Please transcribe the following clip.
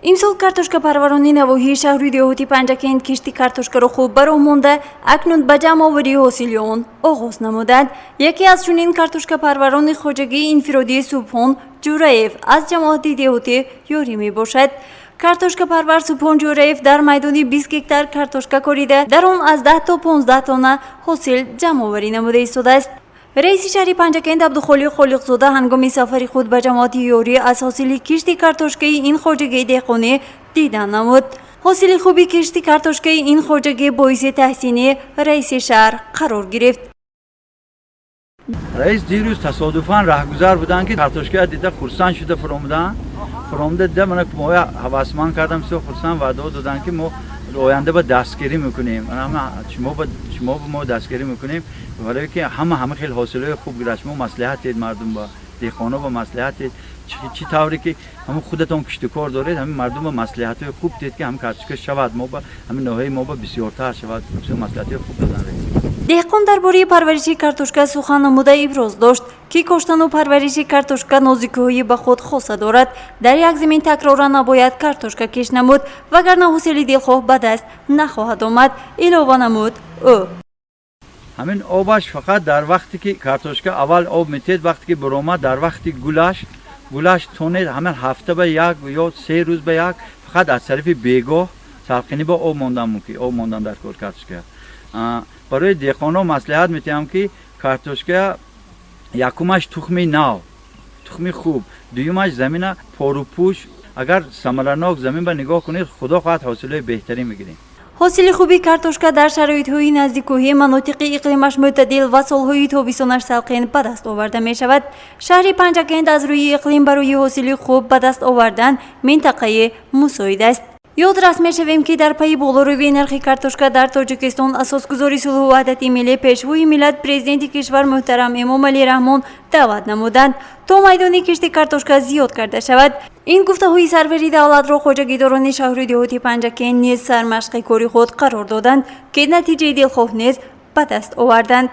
Имсол картошкапарварони навоҳии шаҳру деҳоти Панҷакент кишти картошкаро хуб ба роҳ монда, акнун ба ҷамъоварии ҳосили он оғоз намуданд. Яке аз чунин картошкапарварони хоҷагии инфиродии Субҳон Ҷураев аз ҷамоати деҳоти Ёрӣ мебошад. Картошкапарвар Субҳон Ҷураев дар майдони 20 гектар картошка корида, дар он аз 10 то 15 тонна ҳосил ҷамъоварӣ намуда истодааст. Раиси шаҳри Панҷакент Абдухолиқ Холиқзода ҳангоми сафари худ ба ҷамоати Ёрӣ аз ҳосили кишти картошкаи ин хоҷагии деҳқонӣ дидан намуд. Ҳосили хуби кишти картошкаи ин хоҷагӣ боиси таҳсини раиси шаҳр қарор гирифт. Раис дирӯз тасодуфан раҳгузар буданд, ки картошкая дида, хурсанд шуда фуромуданд. Фуромуда дида, мана моя ҳавасманд кардам, бисёр хурсанд, ваъдао доданд, ки мо оянда ба дастгирӣ мекунем, шумо ба мо дастгирӣ мекунем, барое ки ҳама хел ҳосилҳои хуб гирад. Шумо маслиҳат дед, мардум ба, деҳқоно ба маслиҳат дед, чӣ тавре ки ҳамун худатон киштукор доред, ҳамин мардум ба маслиҳатҳои хуб дед, ки ҳамин картошка шавад, мо ба ҳамин ноҳияи мо ба бисёртар шавад. Бисёр маслиҳатҳои хуб доданд раис. Деҳқон дар бораи парвариши картошка сухан намуда, иброз дошт, ки коштану парвариши картошка нозукиҳои ба худ хоса дорад. Дар як замин такроран набояд картошка кишт намуд, вагарна ҳосили дилхоҳ ба даст нахоҳад омад, илова намуд ӯ. Ҳамин обаш фақат дар вақте ки картошка аввал об метиҳед, вақте ки баромад, дар вақти гулаш тонед, ҳамин ҳафта ба як ё 3 рӯз ба як, фақат аз тарафи бегоҳ салқинӣ ба об мондан мумкин, об мондан дар кор картошка. Барои деҳқонҳо маслиҳат метиҳам, ки картошка якумаш тухми нав, тухми хуб, дуюмаш замина порупӯш. Агар самаранок замин ба нигоҳ кунед, худо хоҳад, ҳосилҳои беҳтарин мегирем. Ҳосили хуби картошка дар шароитҳои наздиккӯҳӣ, манотиқи иқлимаш мӯътадил ва солҳои тобистонаш салқин ба даст оварда мешавад. Шаҳри Панҷакент аз рӯи иқлим барои ҳосили хуб ба даст овардан минтақаи мусоид аст. Ёдрас мешавем, ки дар пайи болорӯи нархи картошка дар Тоҷикистон асосгузори сулҳу ваҳдати миллӣ, Пешвои миллат, Президенти кишвар муҳтарам Эмомалӣ Раҳмон даъват намуданд, то майдони кишти картошка зиёд карда шавад. Ин гуфтаҳои сарвари давлатро хоҷагидорони шаҳру деҳоти Панҷакент низ сармашқи кори худ қарор доданд, ки натиҷаи дилхоҳ низ ба даст оварданд.